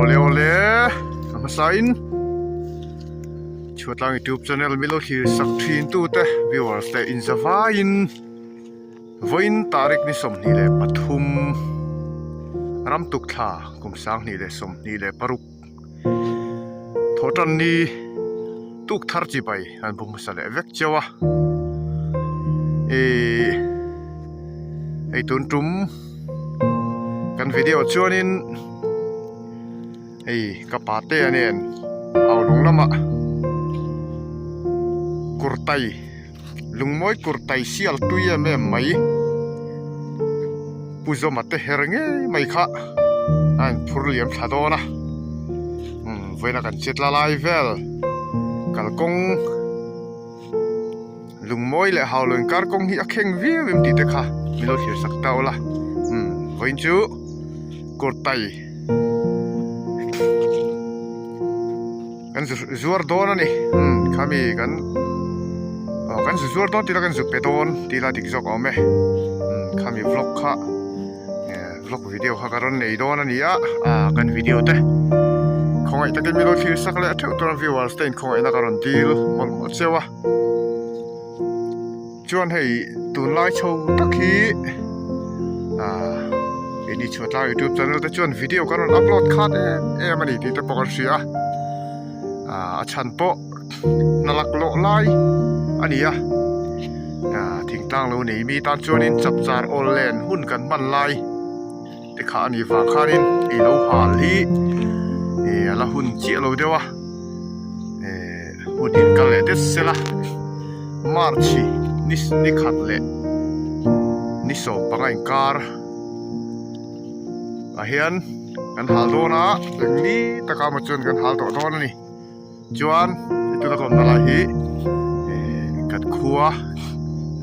Awle awle a hmasain Chhuatlang youtube channel milo thlir sak thin tute viewers te inzavaiin vawiin tarik ni 23 ram tuk thla kum 2026 thawhtan ni tuk thar chibai an bu hmasa leh vek cheu a ihh hei tun tum kan video chuanin hei ka pate a nen au lung lamah kurtai lungmawi kurtai sial tui em em mai pu zawma te her ngei mai kha a inphur liam thla dawn a umm vawiin a kan chet la lai vel kalkawng Lungmawi leh Haulo inkar kawng hi a kheng viau em tih te kha min lo thlir sak ta ula umm vawiin chu kurtai kan zu zuar dawn a ni umm khami kan aw kan zu zuar dawn tih la kan zu pe dawn tih la dik zawk a awm e umm khami vlog kha eh vlog video kha ka rawn nei dawn a ni a ah kan video te khawngaih takin min lo thlir sak leh theuh tur a viewers te inkhawngaihna ka rawn dil mawlh mawlh cheu a. Chuan hei tunlai chho tak hi ah keini chhuatlang youtube channel te chuan video kan rawn upload khat em em a ni tih te pawh kan hria a ah a chhan pawh hna lak lawh lai a ni a ah thingtlang lo nei mi tan chuanin chapchar awl len hun kan hman lai te kha a ni vang khanin ei lo hal hi eh a la hun chiah lo deuh a eh hun in kal leh det sela march hi ni ni khat leh ni sawm panga inkar ah hian kan hal dawn a eng ni taka maw chuan kan hal tawh dawn a ni. Chuan hetuna ka awmna lai hi eh kan khua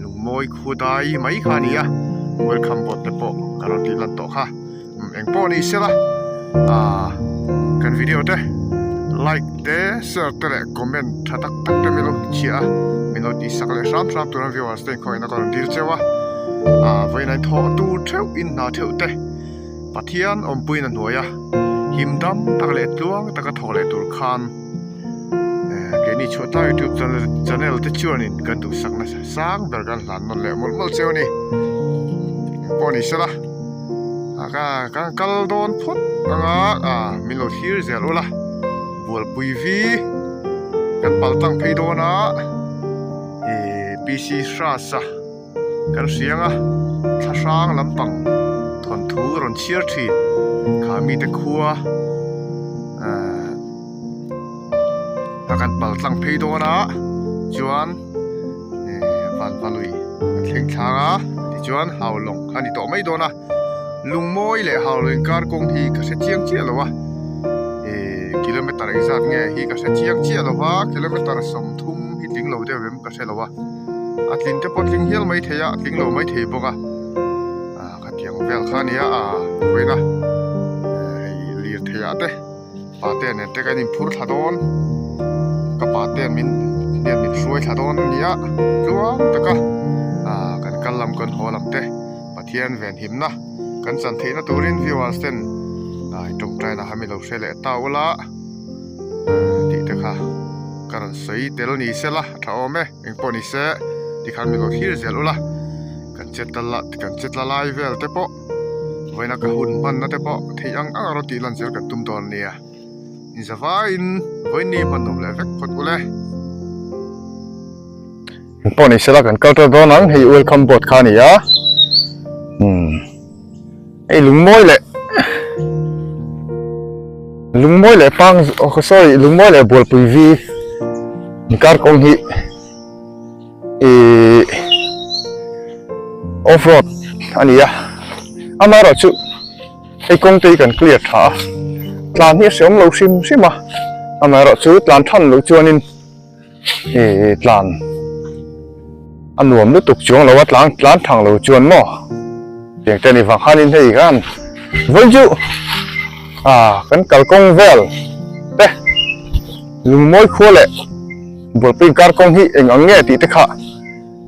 lungmawi khu dai mai kha a ni a welcome board te pawh ka rawn tih lan tawh kha eng pawh ni sela ah kan video te like te share te leh comment tha tak tak te min lo chhiah a min lo tih sak leh hram hram tura viewers te inkhawihna ka rawn dil cheu a ah vawiin a inthawh tur theuh in hna theuh te. Pathian awmpuiin a hnuai a, him dam tak leh tluang taka thawk leh tur khan keini chhuahtlai youtube channel channel te chuanin kan duhsak nasa sang ber kan hlan nawn leh mawlh mawlh cheu a ni. Engpawh ni sela ka kan kal dawn phawt anga min lo thlir zel ula bualpui vi kan pal tlang phei dawn a ih PC Hrasa. Kan hriang a, thla hrang lampang thawnthu rawn chhiar thin kha mite khua ahh a kan pal tlang phei dawn a chuan ehh vanvalui a thleng thlang a tichuan haulawng kha a ni tawh mai dawn a lungmawi leh haulawng inkar kawng hi ka hre chiang chiah lo a ehh kilometer engzat nge hi ka hre chiang chiah lo va kilometer 30 hi tling lo deuh em ka hre lo a. A tling te pawh tling hial mai thei a, a tling lo mai thei bawk a, ah khatiang vel kha a nia ah vawiin a hei lirthei ah te pate nen te kan inphur thla dawn ka pate min hian min hruai thla dawn a nia tluang taka ah kan kal lam kan haw lam te Pathian venhimna kan chan theihna turin viewers ten ah tawngtaina kha min lo hre leh ta ula tih te kha ka rawn sawi tel ni sela a tha awm e. Eng pawh ni se tikhan min lo thlir zel ula kan chet la kan chet la lai vel te pawh vawiina ka hun hmanna te pawh theih ang ang a rawn tih lan zel kan tum dawn nia inzavaiin vawiin ni hman awm leh vek phawt ule. Eng pawh ni sela kan kal ta dawn ang hei welcome board kha a ni a umm hei lungmawi leh Lungmawi leh pang sorry lungmawi leh bualpui vi inkar kawng hi ihh off road a ni a amaherawh chu hei kawng te hi kan clear tha a tlan hi a hreawm lo hrim hrim a amaherawh chu tlan than loh chuanin ihh tlan a nuam lutuk chuang lo a tlan tlan thang lo chuan maw tiang te a ni vang khanin hei khan vawi chu ah kan kalkawng vel te lungmawi khua leh bualpui inkar kawng hi eng ang nge tih te kha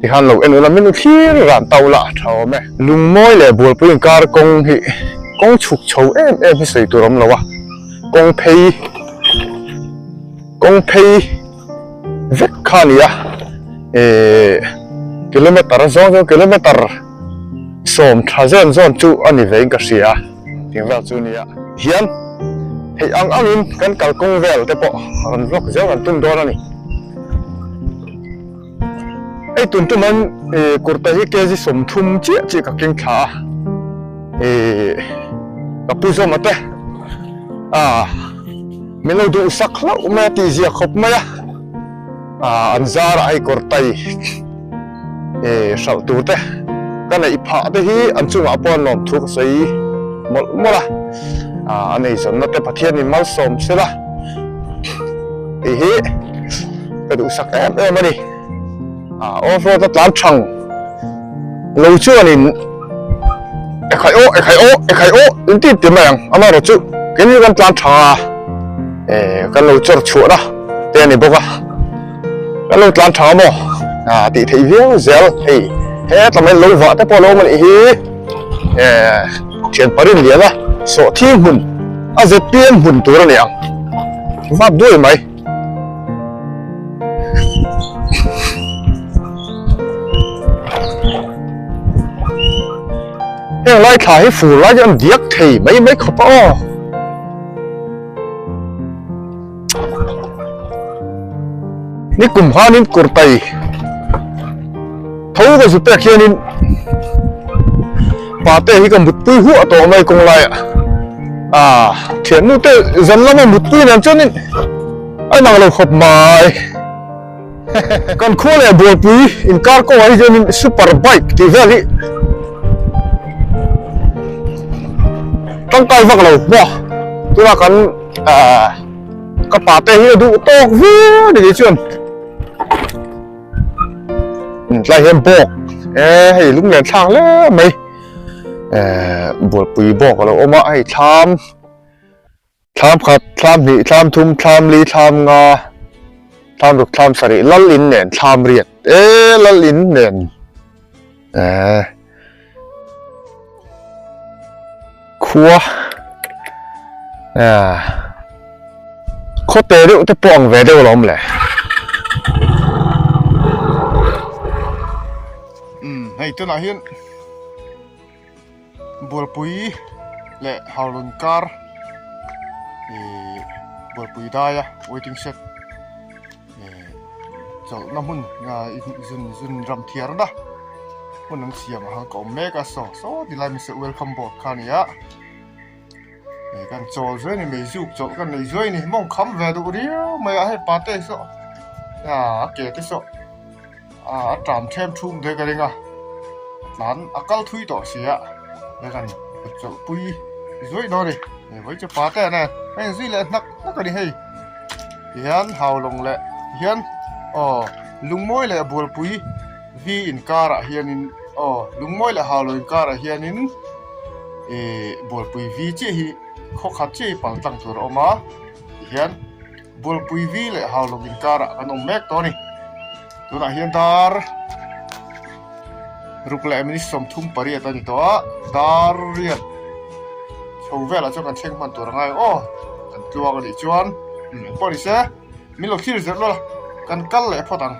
tikhan lo en ula min thlir ran tau la a tha awm e. Lungmawi leh bualpui inkar kawng hi kawng chhuk chho em em hi sawi tur awm lo a. Kawng phei kawng phei vek kha a ni a ihh kilometer zawng zawng kilometer sawm tha zawn zawn chu a ni vein ka hria tih vel chu a nia hian theih ang angin kan kalkawng vel te pawh rawn vlog zel kan tum dawn a ni. Hei tun tum an ih kurta hi kg 30 chiah chiah ka keng thla a ih ka pu zawm ate a min lo duhsak hlauh mai a tih zia khawp mai a ah an zarah hei kurtai ih hralh tur te ka neih phah te hi an chungah pawh an lawm thu ka sawi mawlh mawlh a ah an eizawnna te Pathian in malsawm sela tih hi. Ka duhsak em em a ni. Ah off road a tlan thang lo chuanin ekhai aw ekhai aw ekhai aw in ti ti mai ang amaherawh chu keini kan tlan thang a eh kan lo chawr chhuah na te a ni bawk a kan lo tlan thang a maw ah tih theih viau zel hei hetah mai lo vah te pawh a lo awm a nih hi eh thian parin lian a sawhthing hmun a zpm hmun tur a ni ang vap duai mai. Heng lai thla hi fur lai hian diak thei mai mai khawp a aw. Ni kum khanin kurtai tho ka zu pek hianin pate hi ka mutpui huah tawh mai kawng laiah ah thiannu te zan lama mutpui nen chuanin a inang lo khawp mai kan khua leh bualpui inkar kawngah hi chuanin super bike tih vel hi tangkai vak lo maw tunah kan ah ka pate hi a duh tawk viau a ni tih chuan. Tlai hian bawk e hei lunglen thlak hle mai eh bualpui bawk a lo awm a hei thlam thlam khat thlam hnih thlam thum thlam li thlam nga thlam ruk thlam sarih lal in nen thlam riat e lal in nen eh khua ah khaw te deuh te pawh ang ve deuh alawm le umm hei tunah hian bualpui leh haulun kar ih bualpui daia waiting shed ih chawlhna hmun zun zun ram thiarna hmun an siam ang ka awm mek a saw saw ti lai misa welcome board kha a ni a ih kan chawl zuai a ni meizuk chawlh kan nei zuai a ni mawng kham ve duh riau mai a hei pate saw ah a ke te saw ah a ṭam ṭhem ṭhum te ka ring a tlan a kal thui tawh si a he kan kut chawlh pui zuai dawn a ni hei vawi chu pate an a inzui leh hnak hnak a ni hei. Tihian Haulawng leh tihian aw Lungmawi leh Bualpui V inkarah hianin aw Lungmawi leh Haulawng inkarah hianin ih Bualpui V chiah hi khaw khat chiah hi pal tlang tur a awm a tihian Bualpui V leh Haulawng inkarah kan awm mek tawh a ni. Tunah hian dar ruk leh minute 38 a ni tawh a dar riat chho velah chuan kan thleng hman tur a ngai ang aw kan tluang a nih chuan eng pawh ni se min lo thlir zet lawla kan kal leh phawt ang.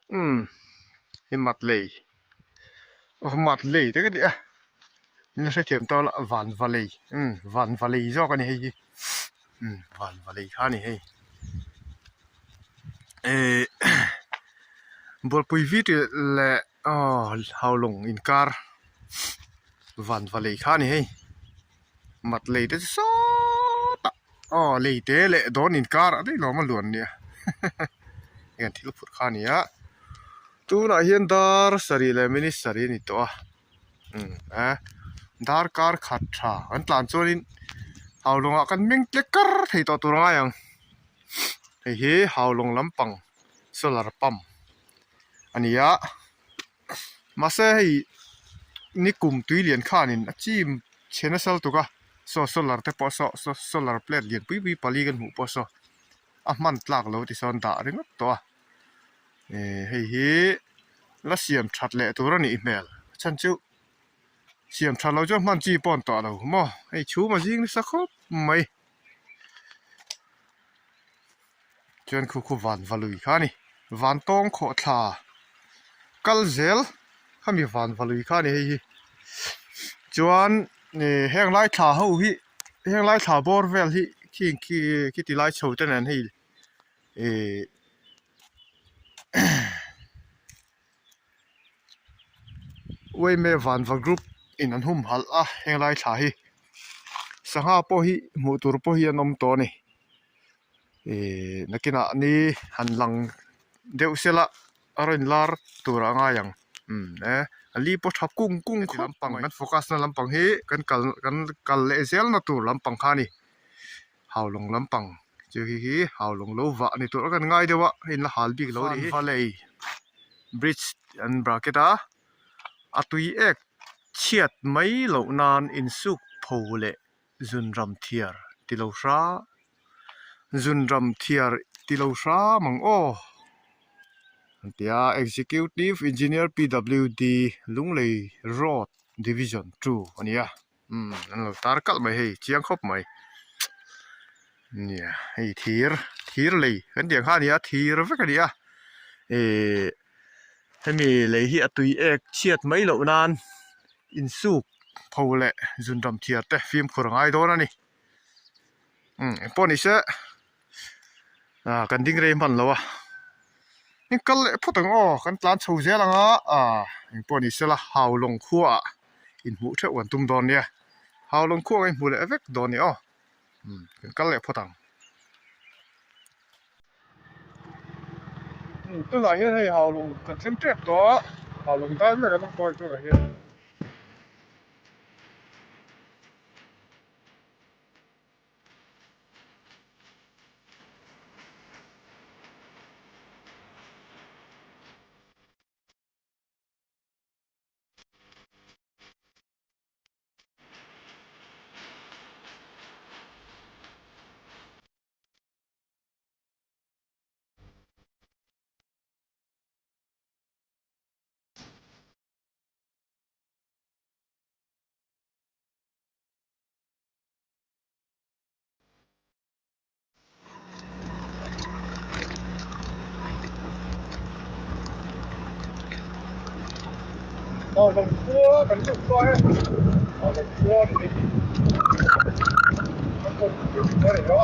Umm hi mat lei aw mat lei te ka ti a in la hrethiam tawh la van va lei umm van va lei zawk a ni hei hi umm van va lei kha a ni hei ehh bualpui vi tih leh aw haulawng inkar van va lei kha a ni hei mat lei te chu sawtah aw lei te leh dawn inkar ah daih lawm a luan nia heng an thil phurh kha a ni a tunah hian dar sarih leh minute sarih a ni tawh a umm a darkar khat tha kan tlan chuanin haulawngah kan meng tle kar thei tawh tur a ngai ang hei hi haulawng lampang solar pump a ni a. Mahse hei ni kum tui lian khanin a chim chhe nasa lutuk a saw solar te pawh saw saw solar plate lian pui pui pali kan hmuh pawh saw a hman tlak lo ti sawn dah ringawt tawh a eh hei hi la siam that leh tur a nih hmel a chhan chu siam that loh chuan hman chi pawh an tawh lo maw hei chhum a zing nasa khawp mai. Chuan khu khu van va lui kha a ni van tawng khawh thla kal zel khami van va lui kha a ni hei hi chuan ih heng lai thla ho hi heng lai thla bawr vel hi khing khi khiti lai chho te nen hei ih Uaime vanva group in an humhalh a henglai thla hi sangha pawh hi hmuh tur pawh hi an awm tawh a ni ihh nakinah ni han lang deuh sela a rawn lar tur a ngai ang umm e a li pawh tha kung kung khawp lampang kan focus na lampang hi kan kal kan kal leh zel na tur lampang kha a ni. Haulawng lampang chu hi hi haulawng lo vah ni tur a kan ngai deuh a hei in la hal bik lo a ni hi valley bridge an bracket a a tui ek chhiat mai loh nan insuk pho leh zunram thiar ti lo hram zunram thiar ti lo hram ang aw an ti a executive engineer P W D Lunglei road division 2 a ni a. Umm an lo tar kalh mai hei chiang khawp mai nia hei thir thir lei kan tih ang kha a ni a thir vek a ni a ihh hemi lei hi a tui ek chhiat mai loh nan insuk pho leh zunram thiar te fimkhur a ngai dawn a ni umm engpawh ni se ah kan ding rei hman lo a in kal leh phawt ang aw kan tlan chho zel ang a ah engpawh ni sela haulawng khuaah inhmuh theuh kan tum dawn nia haulawng khuaah kan inhmuh leh vek dawn a ni aw umm kan kal leh phawt ang. Tunah hian hei haulawng kan thleng tep tawh a haulawng dai mek an awm tawh a tunah hian. Aw kan khua kan lut tawh e aw kan khua ni hi kan rawn lut ta rih a.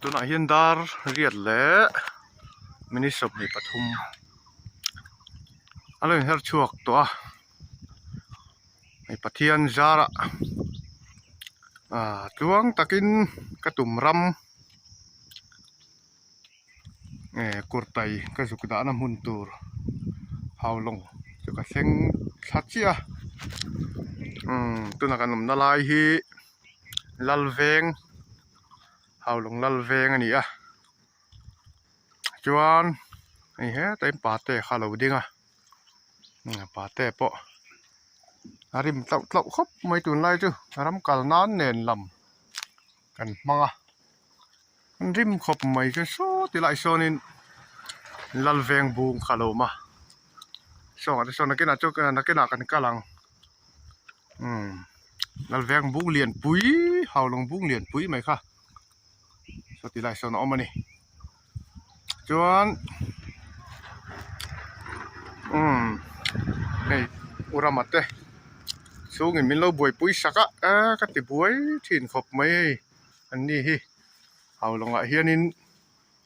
Tunah hian dar riat leh minute 23 a lo inher chhuak tawh a hei Pathian zarah ah tluang takin ka tum ram eh kurtai ka zuk dahna hmun tur haulawng chu ka thleng thla chiah a umm tunah kan awmna lai hi Lalveng haulawng Lalveng a ni a chuan hei hetah hian pate kha a lo ding a pate pawh a rim tlauh tlauh khawp mai tunlai chu ram kal nan nen lam kan hmang a. An rim khawp mai chu saw ti lai sawnin Lalveng bung kha a lo awm a sawngah te sawn nakinah chuan nakinah kan kal ang umm Lalveng bung lianpui Haulawng bung lianpui mai kha saw ti lai sawn a awm a ni chuan umm hei u Rama te chhungin min lo buaipui sak a eee ka ti buai thin khawp mai hei. An ni hi Haulawngah hianin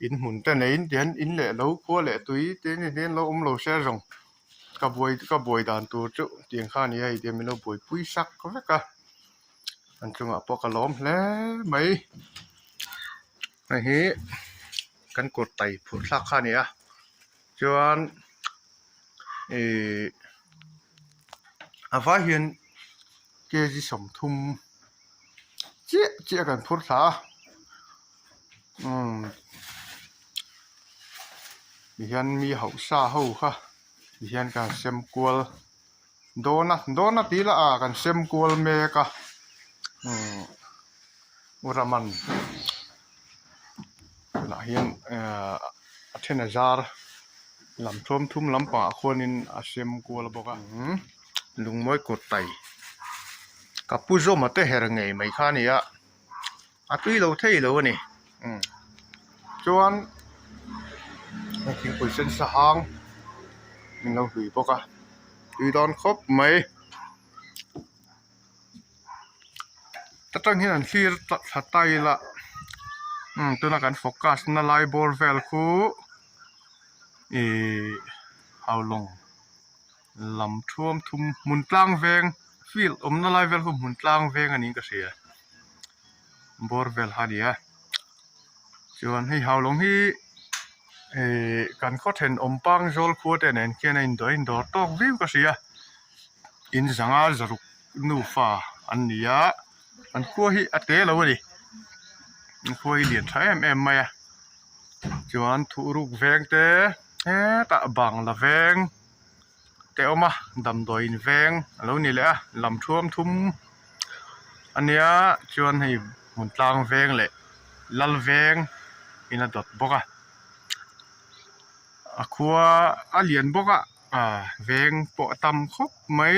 in hmun te neiin tihian in leh lo khua leh tui te ni hian lo awm lo se zawng ka buai ka buai dan tur chu tiang kha a ni a hei tihian min lo buaipui sak vek a an chungah pawh ka lawm hle mai hei hi kan kawr tai phurh thlak kha a ni a chuan ihh a vai hian kg 30. Chiah chiah kan phur thla a umm tihian mi hausa ho kha tihian kan sem kual dawn a dawn a tih lah ah kan sem kual mek a umm u Raman tunah hian ehh a then a zar lam thawm thum lampangah khuanin a sem kual bawk a umm lungmawi kawt tai. Ka pu zawma te her ngei mai kha a ni a, a tui lo thei lo a ni umm chuan hei thingpui sen sa hang min lo hlui bawk a tui dawn khawp mai ta tang hian an thlir thla ta ila umm tuna kan focus na lai bawr vel khu ihh haulawng. Lam thuam thum hmun tlang veng field awmna lai vel khu hmun tlang veng a niin ka hria bawr vel kha a ni a chuan hei haulawng hi ihh kan khaw thenawm pang zawl khua te nen khian a indawh a indawr tawk viau ka hria in zanga zaruk nufa an ni a an khua hi a te lo a ni an khua hi lian tha em em mai a chuan thuhruk veng te hetah bangla veng te a awm a damdawiin veng a lo ni leh a lam thuam thum a nia chuan hei hmun tlang veng leh lal veng in a dawt bawk a a khua a lian bawk a ah veng pawh a tam khawp mai.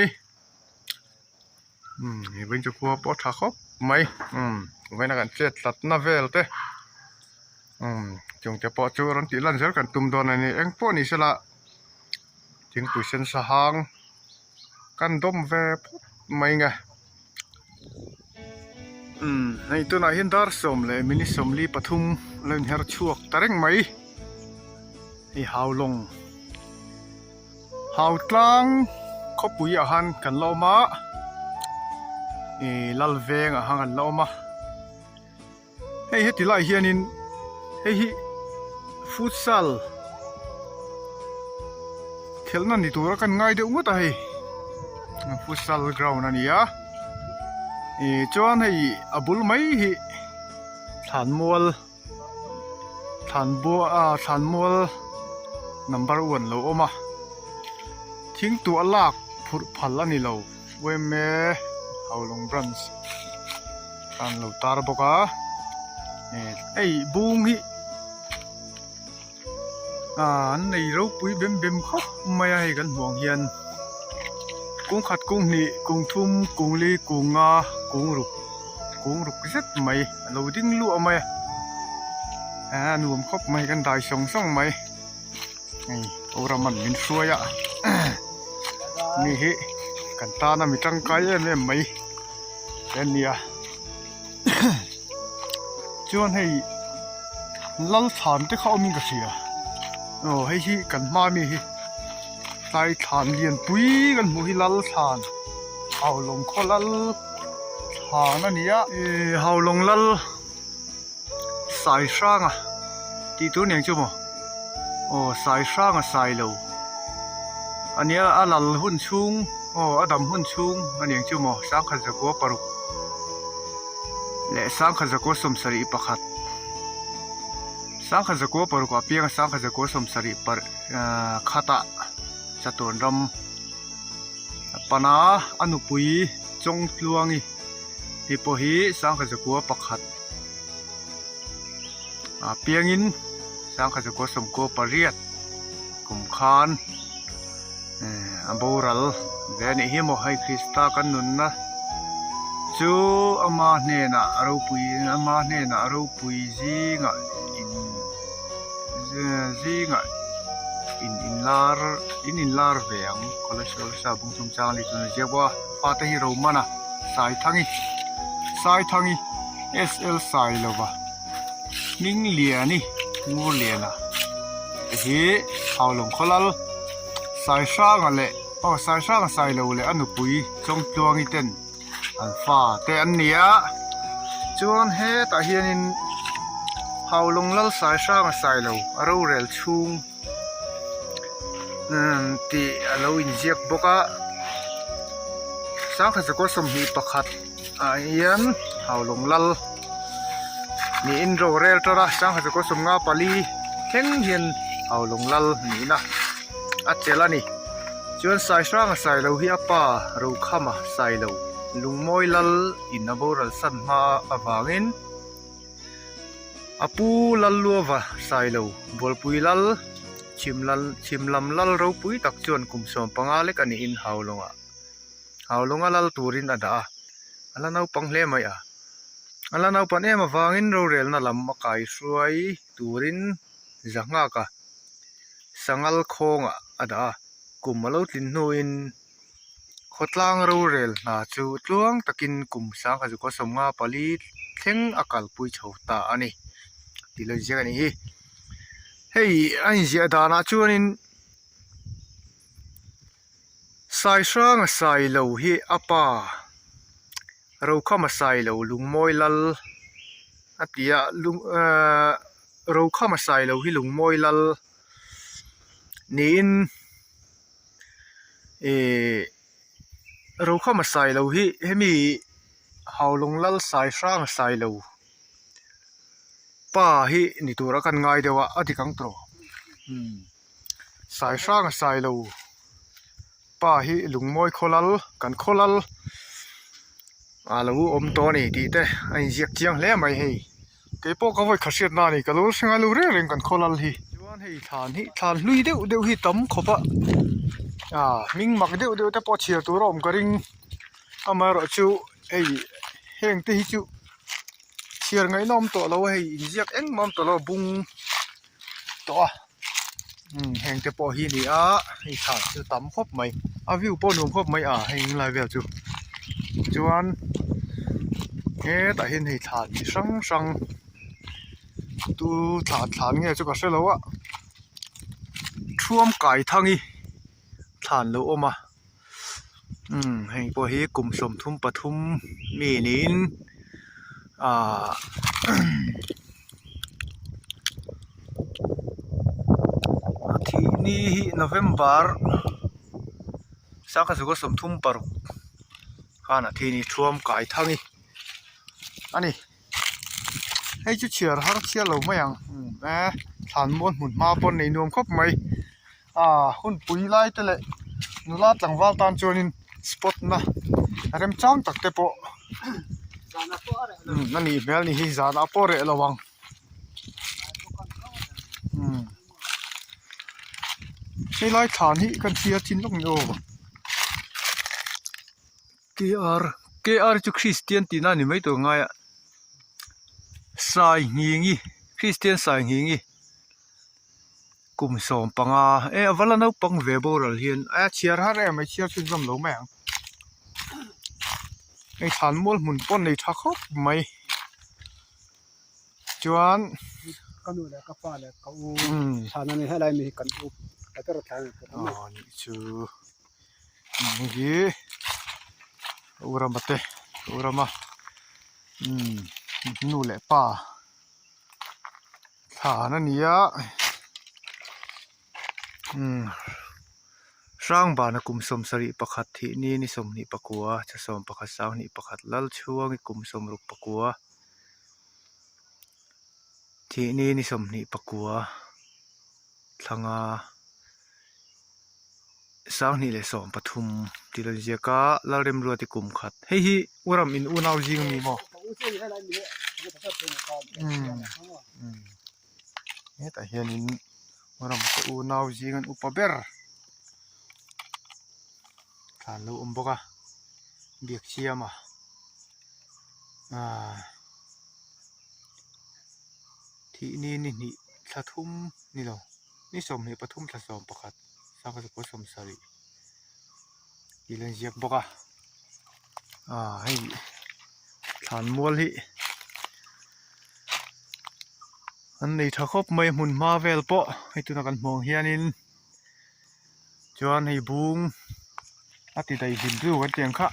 Umm he vawiin chu khua pawh a tha khawp mai umm vawiin a kan chet hlatna vel te umm chung te pawh chu rawn tih lan zel kan tum dawn a ni eng pawh ni sela thingpui sen sa hang kan dawm ve phawt mai nge umm hei tunah hian dar sawm leh minute 43 a lo inher chhuak ta reng mai hei haulawng. Hautlang khawpui ah han kan la awm a ih Lalveng ah han kan la awm a hei heti lai hianin hei hi futsal khelhna ni tura kan ngai deuh ngawt a hei futsal ground a ni a ih chuan hei a bul mai hi thlanmual. Thlanbua ah thlanmual number one lo awm a thing tuah lak phurh phal a ni lo yma Haulawng branch an lo tar bawk a hei bung hi ah an nei ropui bem bem khawp mai a hei kan hmuh ang hian kung khat kung hnih kung thum kung li kung nga kung ruk kung ruk zet mai a lo ding luah mai a ah nuam khawp mai kan dai sawng sawng mai hei Ram an min hruai a mi hi kan tana mi tangkai em em mai te an ni a chuan hei. Lal thlan te kha awmin ka hria aw hei hi kan hma ami hi tlai thlan lianpui kan hmuh hi lal thlan haulawng khaw lal thlan a ni a ih haulawng lal sai hranga tih tur nen chu maw aw sai hranga sai lo a nia a lal hun chhung aw a dam hun chhung a ni ang chu maw sangkhat zakua paruk leh sangkhat zakua sawmsarih pakhat. Sangkhat zakua parukah pianga sangkhat zakua sawmsarih par ahh khatah chatuan ram a pan a, a nupui Chawngtluangi hei pawh hi sangkhat zakua pakhat ah piangin sangkhat zakua sawmkua pariat kum khan A boral ve a nih hi maw hei Krista kan nunna chu ama hnenah a ropui ama hnenah a ropui zingah in zingah in inlar in inlar ve ang cholesterol sa bung chungchang leh chuan a ziak bawk a fate hi Romana Saithangi Saithangi SL Sailova Hmingliani Ngurliana te hi Haulawng Khawlal Saihranga leh aw Saihranga Sailo leh a nupui Chawngtluangi ten an fa te an ni a chuan hetah hianin Haulawng Lal Saihranga Sailo a rorel chhung umm tih a lo inziak bawk a sangkhat zakua 21 ah hian Haulawng Lal niin rorel tar a sangkhat zakua 54 thleng hian Haulawng Lal nihna a chelh a ni chuan Saihranga Sailo hi a pa Rokhama Sailo Lungmawi Lal in a boral san hma avangin. A pu Lalluava Sailo Bualpui Lal Chhimlal Chhimlam Lal ropui tak chuan kum 15 lek a niin Haulawngah Haulawnga lal turin a dah a, a la naupang hle mai a. A la naupan em avangin rorelna lam a kai hruai turin Zahnghaka Sangal khawngah a dah a, kum a lo tlin hnuin Khawtlang rorel hna chu tluang takin kum 1954 thleng a kalpui chho ta a ni tih lo inziak a ni hi. Hei a inziah danah chuanin Saihranga Sailo hi a pa Rokhama Sailo Lungmawi Lal a ti a, lung ahh Rokhama Sailo hi Lungmawi Lal niin. Ihh Rokhama Sailo hi hemi Haulawng Lal Saihranga Sailo pa hi ni tura kan ngai deuh a a dik ang tawh umm Saihranga Sailo pa hi Lungmawi khaw lal kan khaw lal a lo awm tawh a ni tih te a inziak chiang hle mai hei. Kei pawh ka vawi kha hriat na a ni, ka lo hre ngai lo reng reng kan khaw lal hi. Chuan hei thlan hi thlan hlui deuh deuh hi tam khawp a, ah hming mak deuh deuh te pawh chhiar tur a awm ka ring amaherawh chu hei heng te hi chu chhiar ngaihna awm tawh lo a hei inziak engmah awm tawh lo a bung tawh a umm heng te pawh hi a ni a hei thlan chu tam khawp mai a view pawh nuam khawp mai a heng lai vel chu chuan hetah hian hei thlan chi hrang hrang tu thlan thlan nge chu ka hre lo a thuam kai thang hi thlan lo awm a umm heng pawh hi kum 33 mi niin ahh a thih ni hi November sangkhat 36 khan a thi ni thuam kai thang hi a ni. Hei chu chhiar har chhiar lo mai ang e thlan mual hmun hma pawh an nei nuam khawp mai ah hun pui lai te leh nula tlangval tan chuanin spot na remchang tak te pawh a nih hmel a ni hi zanah pawh reh lo ang umm helai thlan hi kan chhiar thin lawk ni aw. KR KR chu Kristian tihna a ni mai tur ngai a Sainghing-i Kristian Sainghing-i kum 15 e a va la naupang ve boral hian a chhiar har em mai chhiar chhunzawm lo mai ang hei thlan mual hmun pawh a nei tha khawp mai chuan. Ka nu leh ka pa leh ka u thlan a ni helai mi hi kan u ka ber thlan a ni tawh mai. Aw nih chu hei hi u Rama te u Rama nu leh pa thlan a ni a Hrangbana kum 71 thih ni ni 29 thla 11 21 Lalchhuangi kum 69. Thih ni ni 24 thlanga 2013 tih lo inziak a Lalremruati kum khat hei hi Uram in unau zing a mi maw hetah hianin Uram te unau zing an upa ber thlan lo awm bawk a biak siama ahh. Thih ni ni hnih thla thum ni lo ni 23 thla 11 sangha zakua 70 tih la inziak bawk a ah hei thlan mual hi an nei tha khawp mai hmun hma vel pawh hei tuna kan hmuh ang hianin chuan hei bung a ti daih hlim deuh kan tih ang kha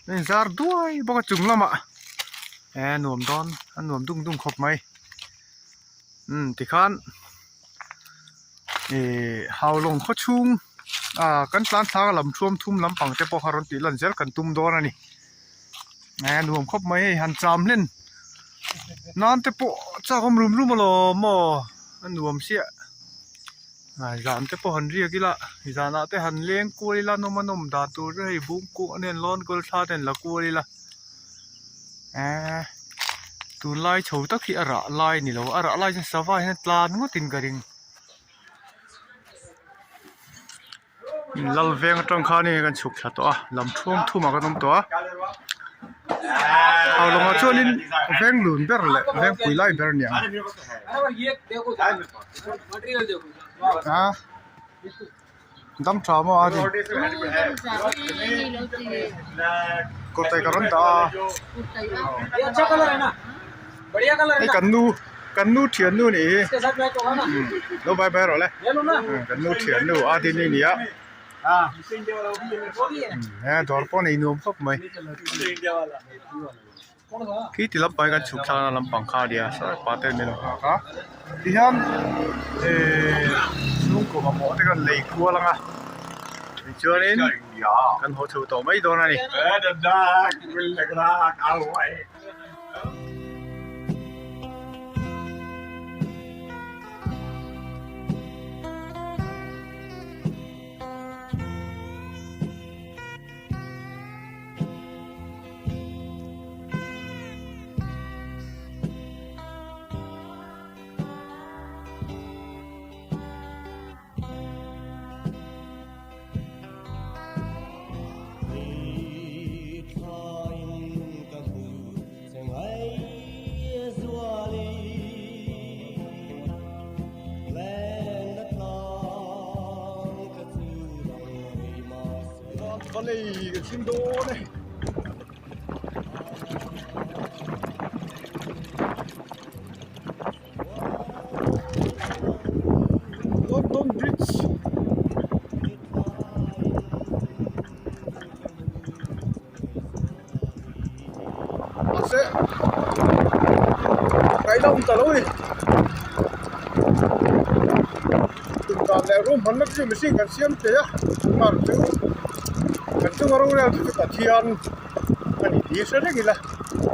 a inzar duai bawk a chung lamah e nuam dawn a nuam dung dung khawp mai umm tikhan ihh haulawng khaw chhung ah kan tlan thlak a lam thuam thum lampang te pawh kha rawn tih lan zel kan tum dawn a ni e nuam khawp mai hei han cham hlen nan te pawh chak awm rum rum alawm maw a nuam chiah. Zan te pawh han riak ila zanah te han leng kual ila nawm a nawm dan tur chu hei bung kung a nen lawn kual thla te an la kual ila eee tunlai chho tak hi a rah lai a ni lo a rah lai chuan sava hian a tlan ngawtin ka ring lal veng atang khan hei kan chhuk thla tawh a lam thuam thum ah kan awm tawh a a lawngah chuanin veng lun ber leh veng pui lai ber a ni ang a dam tha maw a ni kawtai ka rawn dah a hei kan nu kan nu thian nu nih hi lo bai bai rawh le kan nu thian nu a din a ni a he dawr pawh nei nuam khawp mai khi ti lampang hi kan chhuk thlak na lampang kha a nia sawi pa ten min lo nghak a tihian ehh chhungkaw mamawh te kan lei kual ang a tichuanin kan haw chho tawh mai dawn a ni. Valley kan thleng dawn e. London Bridge mahse ngaihna awm ta lo a ni tum dan leh room hmanna chu mihring kan siam thei a mar chu kan chunga rorel chu chu Pathian a ni tih hre reng ila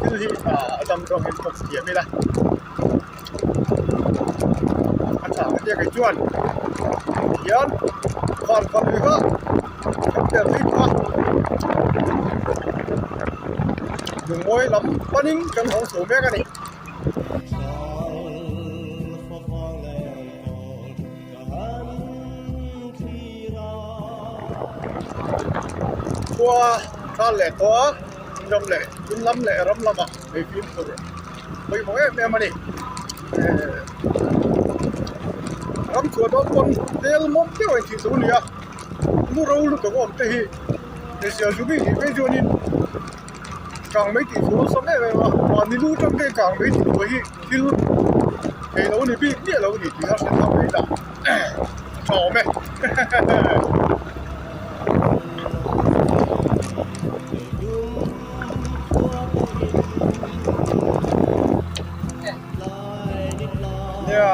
thil hi a dam zawk in pawm thiam ila a tha ka tia kei chuan hian van khat lui kha kan tel phei tawh a lungmawi lam panin kan hawng chho mek a ni. Khua thla leh tawh a ram leh in lam leh ram lamah hei fimkhur pawimawh em em a ni ehh ram chhuah dawn pawn tel mawm deuh a inthih tur a ni a lu ro lutuk a awm te hi hmeichhia zu bik tih phei chuanin kang mai tih thu awlsam em em a mahni lu atang te kang mai tih thu hi thil. thei lo ni bik miah lo ni tih a hre thar mai ta a tha awm e. Nia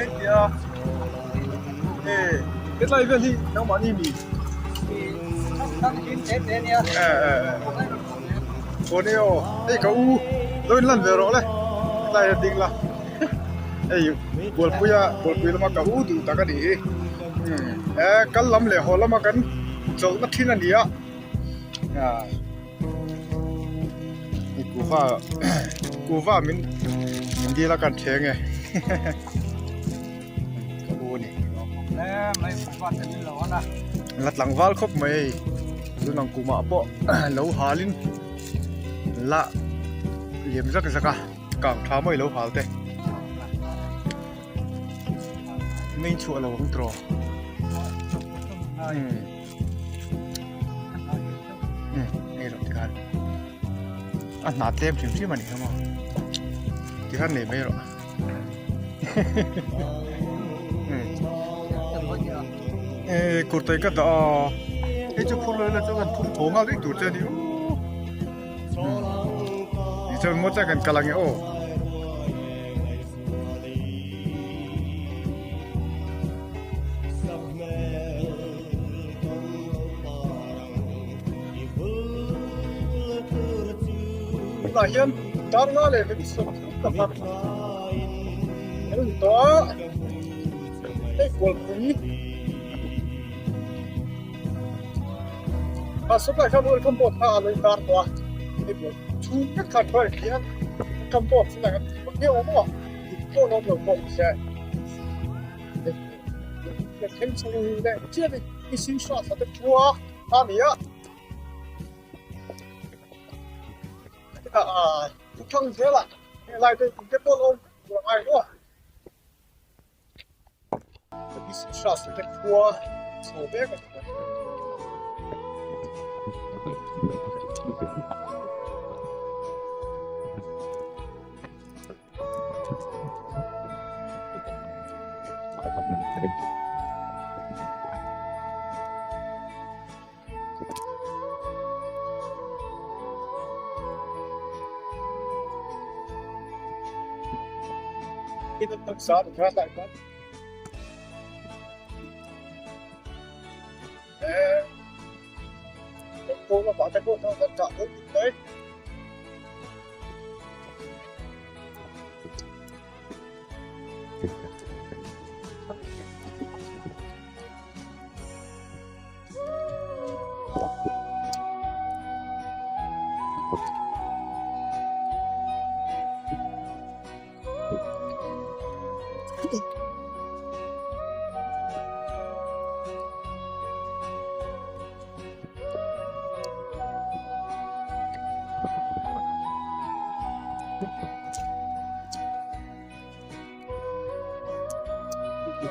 engtia e hetlai vel hi nangmahni mi e e e aw aw hei ka u lo in lan ve rawh le hetlai a ding la hei bualpuia bualpui lama ka u duh tak a ni hi e kal lam leh haw lama kan chawlhna thin a ni a. Kuhva kuhva min min dil a kan thleng e ka u a ni la tlangval khawp mai hei tun ang kumah pawh lo halin la liam zak zak a kang tha mawi lo hal te main chhuah lo ang tawh. Hei rawh tikhan a hna tlem hrim hrim a ni kha maw tikhan nei mai rawh eh kurtai ka dah a hei chu phur lo ila chu kan phur thaw nghal vek tur che a ni tichuan maw chuan kan kal ang e aw. Tunah hian darnga leh minute 31 a ni tawh a, hei kualpui a sawtlai khan welcome board kha a lo intar tawh a, hei kualpui chhung vek khan hruai hian welcome board chu lang a ti vak viau ang maw, dik pawh an awm lo pawh ni se.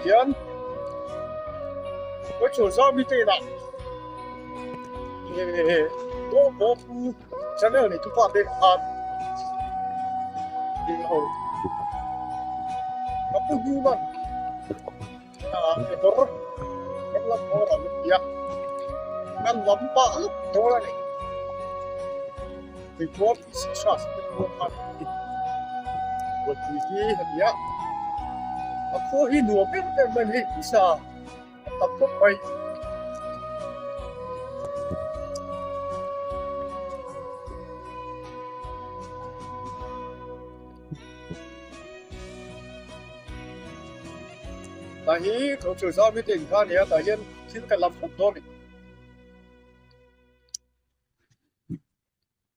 Tihian petrol zau mi te inah eh channel nei tu pa te khan ding ho ka pu hnu man motor kan lam bawr a lut tia kan lam pah lawk dawn a ni tuipuar tih si hra te pawh khan buaipui hi a ni a a khua hi nuam em em mai hei pawisa a tam khawp mai. Tah hi Culture Zau meeting kha a ni a, tah hian thil kan lam khawp dawn a ni.